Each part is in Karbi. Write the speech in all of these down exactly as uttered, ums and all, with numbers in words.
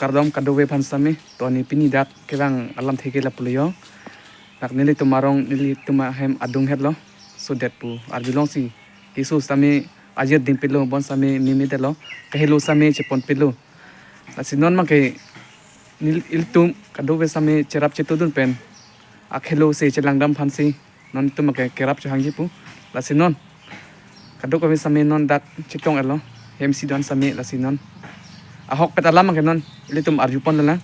kardom kadokave aphan sitame, to ne pini dak kevang alamthe ke lapulo jo. Dak nelitum arong, nelitum ahem adung hetlo. Sodet pu arjulongsi keso sitame ajir ding pilo, bon sitame meme detlo, kahelo sitame chepon pilo. Lasi non abangke nel-, ilitum kadokave sitame cherap chetudun pen akhelo si chelangdam aphansi non itum abangke kerap chehangji pu. Lasi non kadokave sitame non dak chetong-etlo, hem isi do-an sitame. Lasi non ahokpet alam abangke non ilitum arjupon lang.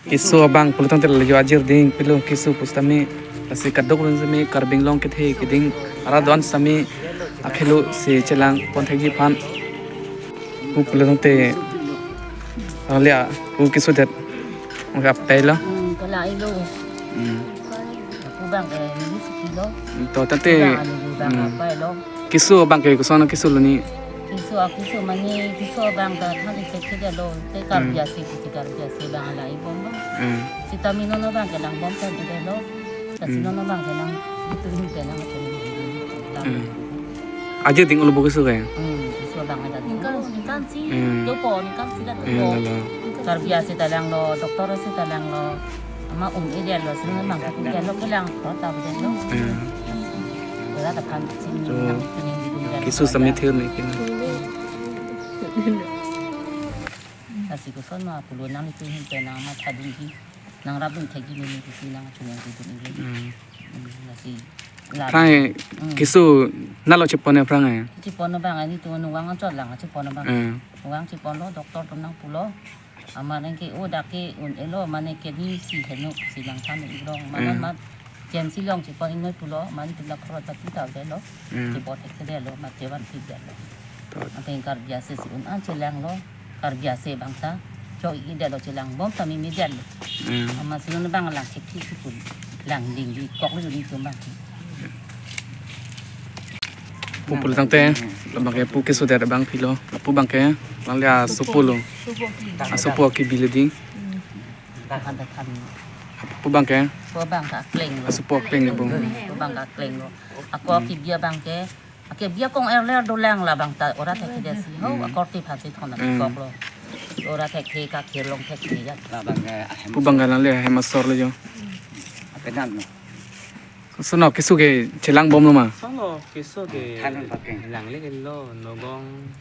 Keso abang pulotangte lalo jo, ajir ding pilo keso pu sitame. Lasi kadokave sitame Karbi Anglong kethe keding arat do-an sitame akhelo si chelangpon thekji aphan pu pulotangte, ah, lia, pu kesodet. Maka pei lo. Hmm, kala ilo. Hmm. Pu abangke meme si pilo. To tangte, pu abang anu pu abang, hmm, apa lo. Keso abangke koson keso lo ni? Keso, ah, keso mane keso abang ta than isi thekthedetlo. Te Karbi, hmm, ase, kuti Karbi ase abang lahai bom lo. Hmm. Sitame non abangke langbom thekthedetlo. Lasi, hmm, non abangke nang itu ini ke nang itu. Hmm. Ajir ding-olo bo keso ke? Hmm, keso abang ajir ding. Ningkan, ningkan si, hmm, dopo, ningkan si dak, hmm, dopo. Lalo. Karbi ase ta langlo, doktor ase ta langlo. Amat un-edetlo, sini memang kelang, kelang, kota bedetlo. Hmm. Ora ta kan sini, so, nang sini di dunia. Keso sitame thir ni kin. Lasi koson ma pulo, nang itu hin pe nang matha dunji. Nangrap dun thekji meme pusi nang chunang dun ini. Hmm. Hmm, lasi. Aphrang, hmm, keso nalo chepon aphrang e? Chepon abang, nelitum nungvang anchot lang chepon abang. Hmm. Nungvang cheponlo, doktor atum nangpulo. Amat nang ke, o dak ke un-elo, mane kidney si heno si nangthan irong. Mane, hmm, amat J M C along chepon ingnoi pulo, mane itum la khorot ta kita detlo. Hmm. Chepon thekthedetlo, amat chevan thekdetlo. To. Ante Karbi ase si un-an chelanglo, Karbi ase abang ta cho-i-edetlo, chelangbom ta meme detlo. Hmm. Amat si non abang lang thekthedet si pu lang ding di koklo jo nelitum abang. Pu pulotangte, labangke pu kesodet abang pilo, pu abangke, lang lia sopo lo. Sopo. Ah, sopo kebi le ding. Hmm. Pu abangke? Pu abangke akleng lo. Ah, sopo akleng lo. Hmm, pu abangke akleng lo. Ako, hmm, kebi abangke, akebi akong erler dolang, labang ta ora thekthe si. Ho, hmm, akorte aphansi thon, hmm, koklo. Ora thekthe, kakhir along thekthe ya. Pu abangke lang le hem asor lo jo. Apenan lo. Sono keso ke chelangbomlo ma? Sono keso ke than pakai. Langle lo, Nagaon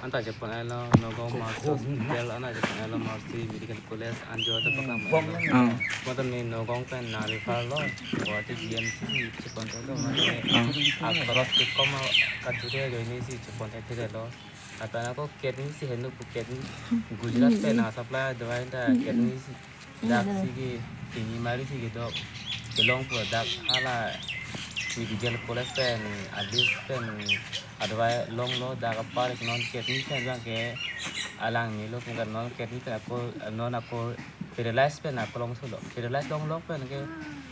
anta chepon-etlo, Nagaon Mercy Hospital anta chepon-etlo, Mercy Medical College anjo ta paklang-etlo. Ah. Mata ne Nagaon pen nang refer lo, Guwahati G M C si chepon-etlo, mane, ah, akhoros kekom kadure ajoine si chepon thekthedetlo. Lapen ako kidney si heno pu kidney Gujarat pen nang supply dawai ta kidney si. Dak si ke, kidney mari si kedo, kelong pu dak hala Medical College pen, a list pen adawai longlo, dak apar non kidney pen abangke alang melo, pu ke non kidney pen ako, non ako paralyze pen ako longso lo. Paralyze longlo pen ke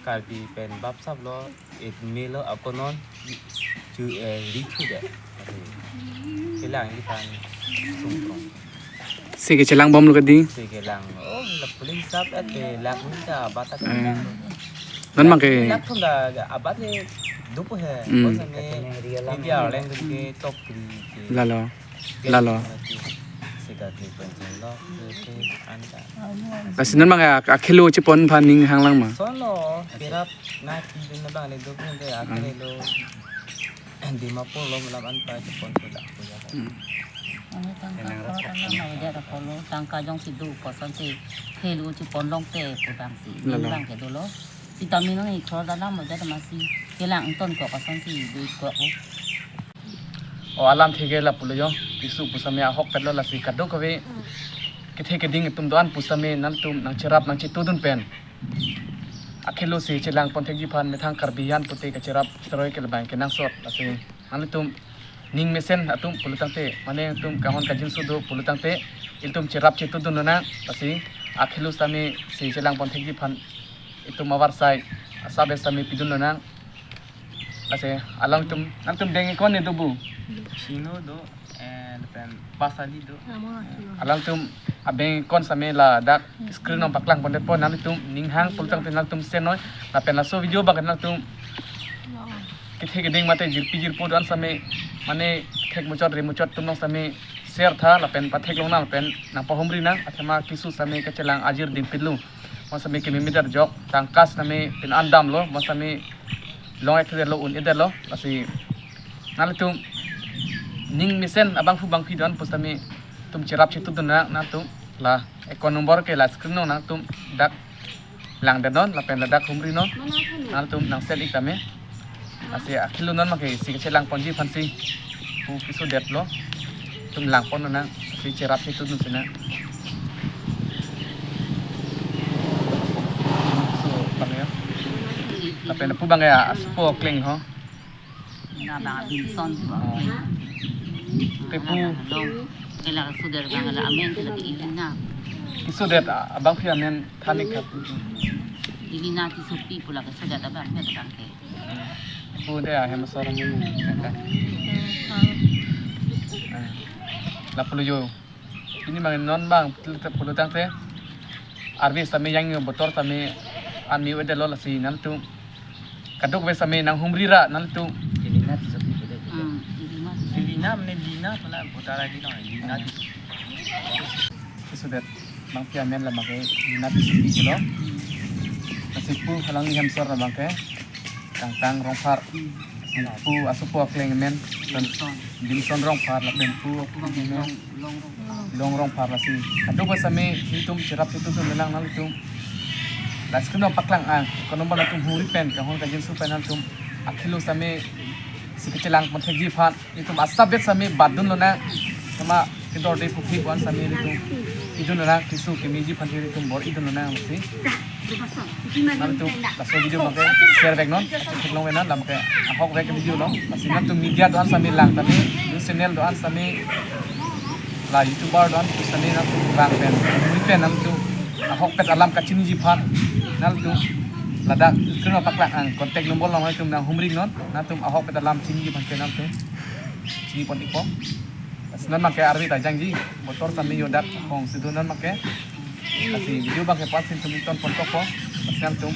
Karbi pen bap sap lo. It melo ako non chu, eh, ri chu de. Kelang iphan sungkrong. Si ke chelangbomlo kedi? Si kelang. Oh, la police sap et ke lakh ni ta abat ta. Eh. Non abangke lakh thum ta abat le dupu he. Hmm. Kosane India leng ke top kri ke. Lalo. Lalo. Sika kli penjin lo, ke anta. Lasi non abangke akhelo chepon aphan ning hanglang ma? Sono, kerap na ki dun abang le do pun ke akhelo. Dimapur lo malam anta chepon sudah punya. Hmm. Ani tangka ko tangka mau dia ko lo, tangka jongsi do kosonsi khelo chepon longte pu abangsi. Lalo. Abangke dolo. Sitame non ikhor dalam mau dia masi kelang ton ko kosonsi do ko. O alamthe ke lapulo jo, keso pu sitame ahokpetlo, lasi kadokave kethe keding atum do-an pu sitame nangtum nangcherap nangchetudun pen akhelo si chelangpon thekji aphan methang Karbi an pute kacherap cheroi ke labang kenangsot, lasi nanglitum ning mesen atum pulotangte, mane atum kahon kajinso do pulotangte, ilitum cherap chetudun lonang, lasi akhelo sitame si chelangpon thekji aphan itum avarsai asap sitame pidun lonang. Lasi alangtum, nangtum bank account ne do bu? Sino do, eh, lapen Pasali do. Alangtum a bank account sitame ladak screen along paklangpondetpo, nangtum ning hang pulotangte nangtum send noi. Lapen laso video abang nangtum kethe keding mate jirpi jirpo do-an sitame, mane khek muchot re muchot atum along sitame Share tha lapen pathek longnang lapen nangpahumri nang, athema keso sitame kachelang ajir dingpinlo. Mo sitame kememedar jok, tangka sitame pin-an damlo, mo sitame long-etdetlo, un-edetlo, lasi nanglitum ning mesen abangphu bangphi do-an pusitame itum cherap chetudun nang, nangtum la account number ke la screen along nangtum dak langdetnon lapen ladak humrinon. Nangtum nang send ik tame. Lasi akhilo non make isi kachelang ponji aphansi pu kesodetlo. Itum langpon nang, lasi cherap chetudun si nang. So, bang ya. Lapen pu bang ya, asopo akleng ho. Na bang Binson. Oh. Te pu. Long. Kela suder bang la amen kela di Ilina. Kesodet, ah, abangphi amen than ik tha. Ilina Tissopi pu la kesodet abang, abang ke. Pu de ahem asor amen. Ah. La pulo jo. Pini bang non bang pulo tangte. Arve sitame yang botor sitame an me-o-edetlo, lasi nangtum kadokave sitame nanghumri ra nangtum. Ilina Tissopi pu de. Hmm, Ilina Tissopi. Ilina mane Lina pu la botar lagi no, Ilina Tissopi. Kesodet abangphi amen la make Lina Tissopi pulo. Lasi pu alangli ahemsor la make Kangtang Rongphar. Hmm. Lasi pu asopo akleng amen Binson. Binson Rongphar lapen pu akleng amen Long, Long Rongphar. Long Rongphar, lasi kadokave sitame itum cherap chetudun nang, nangtum la screen along paklang-ang, account number nangtum huri pen, kanghon kangjinso pen nangtum akhilo sitame isi kachelang ponthekji aphan itum asap bet sitame batdun lonang, athema kedorde puphi pu-an sitame itum idun lonang, keso kemeji aphan itum bor-idun lonang, lasi nangtum laso video make share vek non, achethek long vek non, la make ahok vek video lo. Lasi nangtum media do-an sitame lang tame, news channel do-an sitame, la YouTuber do-an sitame nangtum vang pen, muri pen nangtum ahokpet alam kachiniji aphan nangtum ladak screen along paklang-ang, contact number along nangtum nanghumri non, nangtum ahokpet alam chiniji aphan ke nangtum chini pon ikpo. Lasi non make arve ta jangji, botor sitame yo dak hong si do non make. Lasi video abang ke pas itum ton pon tokpo. Lasi nangtum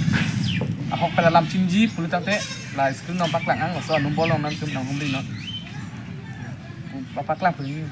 ahokpet alam chiniji pulo tangte la screen along paklang-ang, laso number along nangtum nanghumri non. Ba paklang pu ni.